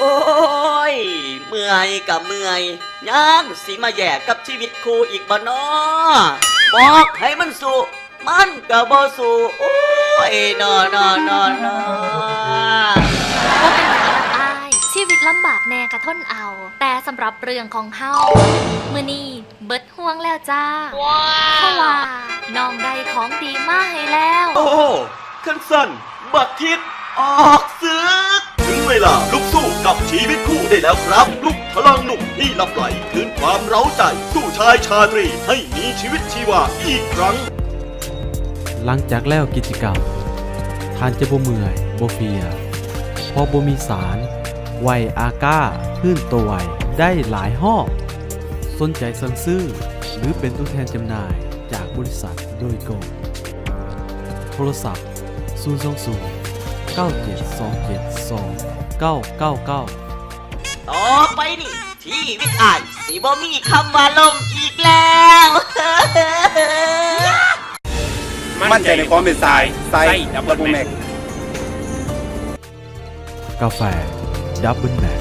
ໂອ້ຍ ເມື່ອຍກະເມື່ອຍ ຍັງຊິມາແຍກກັບຊີວິດຄູ່ອີກບໍ່ນໍ? ບອກໃຫ້ມັນສູ້ ມັນກະບໍ່ສູ້. ໂອ້ຍ ນໍ ນໍ ນໍ ນໍ. ບໍ່ເປັນຫຍັງດອກອ້າຍ, ຊີວິດລຳບາກແດ່ກະທົນເອົາ, ແຕ່ສຳລັບເລື່ອງຂອງເຮົາ ມື້ນີ້ເບິດຫ່ວງແລ້ວຈ້າ ເພາະວ່ານ້ອງໄດ້ຂອງດີມາໃຫ້ແລ້ວ. ໂອ້ ຄັນຊັ້ນ ບັກທິດ ອອກສຶກ! ເຖິງເວລາລຸກສູ້ກັບຊີວິດຄູ່ໄດ້ແລ້ວຄັບ. ລຸກພະລັງໜຸ່ມທີ່ຫຼັບໄຫຼ, ຄືນຄວາມເຮ້າໃຈສູ່ຊາຍຊາຕຣີໃຫ້ມີຊີວິດຊີວາອີກຄັ້ງ. ຫຼັງຈາກແລ້ວກິດຈະກຳ, ທ່ານຈະບໍ່ເມື່ອຍ, ບໍ່ເພຍ, ເພາະບໍ່ມີສານ ໄວອາກ້າ ຟື້ນໂຕໄວໄດ້ຫຼາຍຮອບ. ສົນໃຈສັ່ງຊື້ ຫຼື ເປັນຕົວແທນຈຳໜ່າຍຈາກບໍລິສັດໂດຍກົງ. ໂທລະສັບ ສູນສອງສູນ ເກົ້າເຈັດສອງເຈັດສອງ ເກົ້າເກົ້າເກົ້າ. ຕໍ່ໄປນີ້ ຊີວິດອ້າຍຊິບໍ່ມີຄຳວ່າລົ້ມອີກແລ້ວ. ໝັ້ນໃຈໃນຄວາມເປັນຊາຍ ດັບເບິນແມັກ. ກາແຟ ດັບເບິນແມັກ